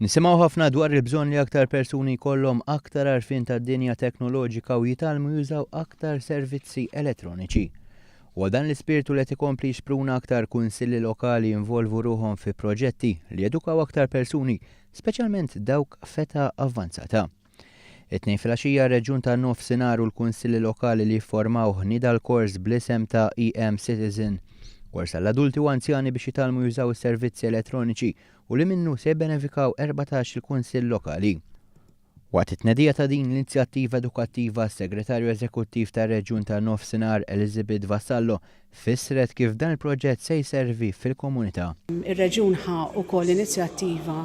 Nisimgħu ħafna dwar il-bżonn li aktar persuni jkollhom aktar għarfien tad-dinja teknoloġika u jitgħallmu jużaw aktar servizzi elettroniċi. Huwa dan l-ispirtu li qed ikompli jixpruna aktar kunsilli lokali jinvolvu ruħhom fi proġetti li jedukaw aktar persuni, speċjalment dawk f'età avvanzata. It-Tnejn filgħaxija r-Reġjun tan-Nofsinhar u l-Kunsilli Lokali li jifformawh nieda l-kors bl-isem ta' EM Citizen, kors għall-adulti u anzjani biex jitgħallmu jużaw is-servizzi elettroniċi u li minnu se jibbenefikaw 14 il-Kunsill Lokali. Waqt it-tnedija ta' din l-inizjattiva edukattiva, s-Segretarju Eżekuttiv tar-Reġjun tan-Nofsinhar Elizabeth Vassallo fissret kif dan il-proġett se jservi fil-komunità. Ir-Reġjun ħa wkoll inizjattiva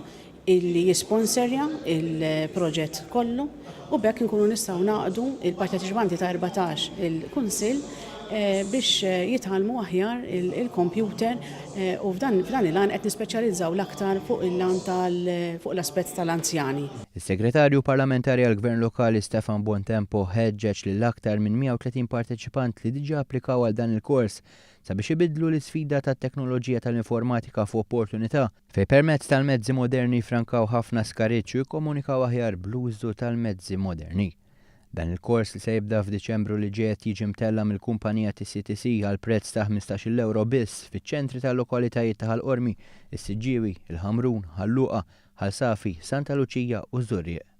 illi jisponserja il-proġett kollu u b'hekk inkunu nistgħu ngħaqqdu il-parteċipanti ta' 14 il-kunsill biex jitgħallmu aħjar il-kompjuter u f'dan il-għan qed nispeċjalizzaw l-aktar fuq il-għan tal fuq l-aspett tal-anzjani. Is-Segretarju Parlamentari għall-Gvern Lokali Stefan Buontempo ħeġġeġ lil aktar minn 130 parteċipant li diġà applikaw għal dan il-kors sabiex ibiddlu l-isfida tat-teknoloġija tal-informatika f'opportunità Fejn permezz tal-mezzi moderni jfrankaw ħafna skariġġ u jikkomunikaw aħjar bl-użu tal-mezzi moderni. Dan il-kors li se jibda f'Diċembru li ġej qed jiġi mtella' mill-kumpanija TCTC għal prezz ta' ħmistax-il ewro biss fiċ-ċentri tal-lokalitajiet ta' Ħal Qormi, is-Siġġiewi, il-Ħamrun, Ħal Luqa, Ħal Safi, Santa Luċija u ż-Żurrieq.